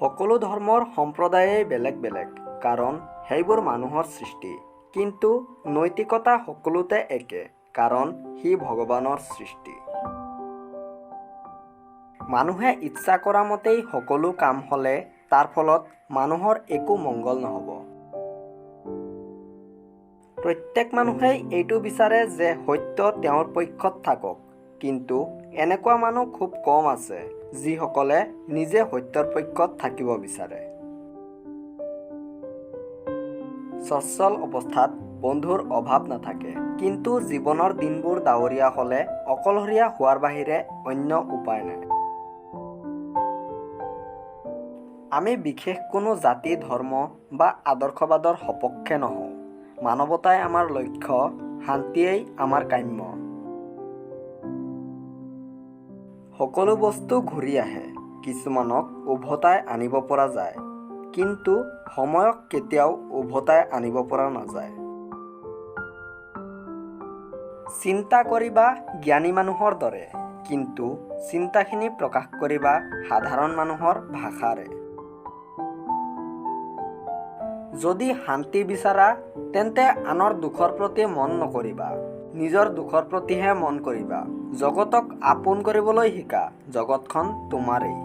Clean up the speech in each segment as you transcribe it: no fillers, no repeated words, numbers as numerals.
সকলো ধৰ্মৰ সম্প্ৰদায়েই বেলেগ বেলেগ, কাৰণ সেইবোৰ মানুহৰ সৃষ্টি, কিন্তু নৈতিকতা সকলোতে একে, কাৰণ সি ভগৱানৰ সৃষ্টি। মানুহে ইচ্ছা কৰা মতেই সকলো কাম হ'লে তাৰ ফলত মানুহৰ একো মংগল নহ'ব। প্ৰত্যেক মানুহেই এইটো বিচাৰে যে সত্য তেওঁৰ পক্ষত থাকক, কিন্তু এনেকুৱা মানুহ খুব কম আছে যিসকলে নিজে সত্যৰ পক্ষত থাকিব বিচাৰে। সচ্ছল অৱস্থাত বন্ধুৰ অভাৱ নাথাকে, কিন্তু জীৱনৰ দিনবোৰ ডাৱৰীয়া হ'লে অকলশৰীয়া হোৱাৰ বাহিৰে অন্য উপায় নাই। আমি বিশেষ কোনো জাতি, ধৰ্ম বা আদৰ্শবাদৰ সপক্ষে নহওঁ। মানৱতাই আমাৰ লক্ষ্য, শান্তিয়েই আমাৰ কাম্য। সকলো বস্তু ঘূৰি আহে, কিছুমানক উভতাই আনিব পৰা যায়, কিন্তু সময়ক কেতিয়াও উভতাই আনিব পৰা নাযায়। চিন্তা কৰিবা জ্ঞানী মানুহৰ দৰে, কিন্তু চিন্তাখিনি প্ৰকাশ কৰিবা সাধাৰণ মানুহৰ ভাষাৰে। যদি শান্তি বিচাৰা তেন্তে আনৰ দুখৰ প্ৰতি মন নকৰিবা, নিজৰ দুখৰ প্ৰতিহে মন কৰিবা। জগতক আপোন কৰিবলৈ শিকা, জগতখন তোমাৰেই।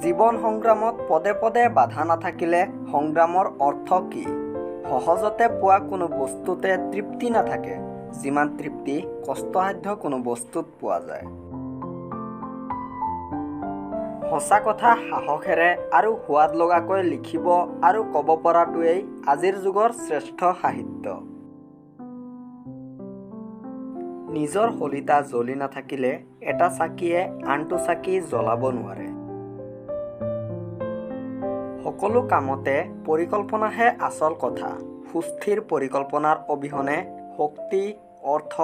জীৱন সংগ্ৰামত পদে পদে বাধা নাথাকিলে সংগ্ৰামৰ অৰ্থ কি? সহজতে পোৱা কোনো বস্তুতে তৃপ্তি নাথাকে, যিমান তৃপ্তি কষ্টসাধ্য কোনো বস্তুত পোৱা যায়। সঁচা কথা সাহসেৰে আৰু সোৱাদ লগাকৈ লিখিব আৰু ক'ব পৰাটোৱেই আজিৰ যুগৰ শ্ৰেষ্ঠ সাহিত্য। নিজৰ শলিতা জ্বলি নাথাকিলে এটা চাকিয়ে আনটো চাকি জ্বলাব নোৱাৰে। সকলো কামতে পৰিকল্পনাহে আচল কথা। সুস্থিৰ পৰিকল্পনাৰ অবিহনে শক্তি, অৰ্থ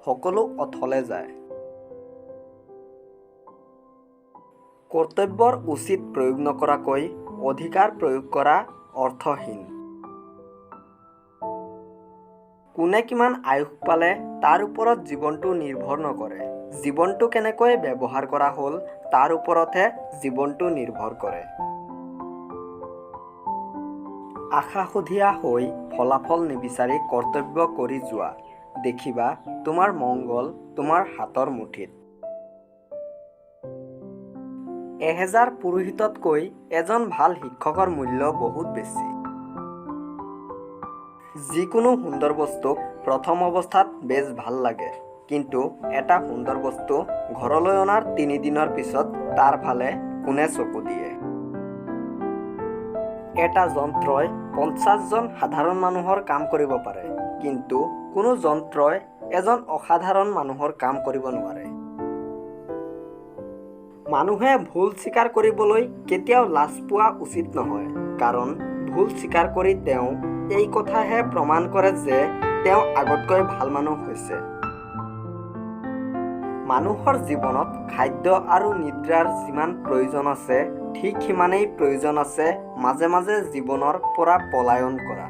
সকলো অথলে যায়। কৰ্তব্যৰ উচিত প্ৰয়োগ নকৰাকৈ অধিকাৰ প্ৰয়োগ কৰা অৰ্থহীন। কোনে কিমান আয়ুস পালে তাৰ ওপৰত জীৱনটো নিৰ্ভৰ নকৰে, জীৱনটো কেনেকৈ ব্যৱহাৰ কৰা হ'ল তাৰ ওপৰতহে জীৱনটো নিৰ্ভৰ কৰে। আশাসুধীয়া হৈ ফলাফল নিবিচাৰি কৰ্তব্য কৰি যোৱা, দেখিবা তোমাৰ মংগল তোমাৰ হাতৰ মুঠিত। 1000 পুৰোহিততকৈ এজন ভাল শিক্ষকৰ মূল্য বহুত বেছি। যিকোনো সুন্দৰ বস্তুক প্ৰথম অৱস্থাত বেছ ভাল লাগে, কিন্তু এটা সুন্দৰ বস্তু ঘৰলৈ অনাৰ 3 দিনৰ পিছত তাৰ ফালে কোনে চকু দিয়ে? এটা যন্ত্ৰই 50 জন সাধাৰণ মানুহৰ কাম কৰিব পাৰে, কিন্তু কোনো যন্ত্ৰই এজন অসাধাৰণ মানুহৰ কাম কৰিব নোৱাৰে। মানুহে ভুল স্বীকাৰ কৰিবলৈ কেতিয়াও লাজ পোৱা উচিত নহয়, কাৰণ ভুল স্বীকাৰ কৰি তেওঁ এই কথাহে প্ৰমাণ কৰে যে তেওঁ আগতকৈ ভাল মানুহ হৈছে। মানুহৰ জীৱনত খাদ্য আৰু নিদ্ৰাৰ যিমান প্ৰয়োজন আছে, ঠিক সিমানেই প্ৰয়োজন আছে মাজে মাজে জীৱনৰ পৰা পলায়ন কৰা।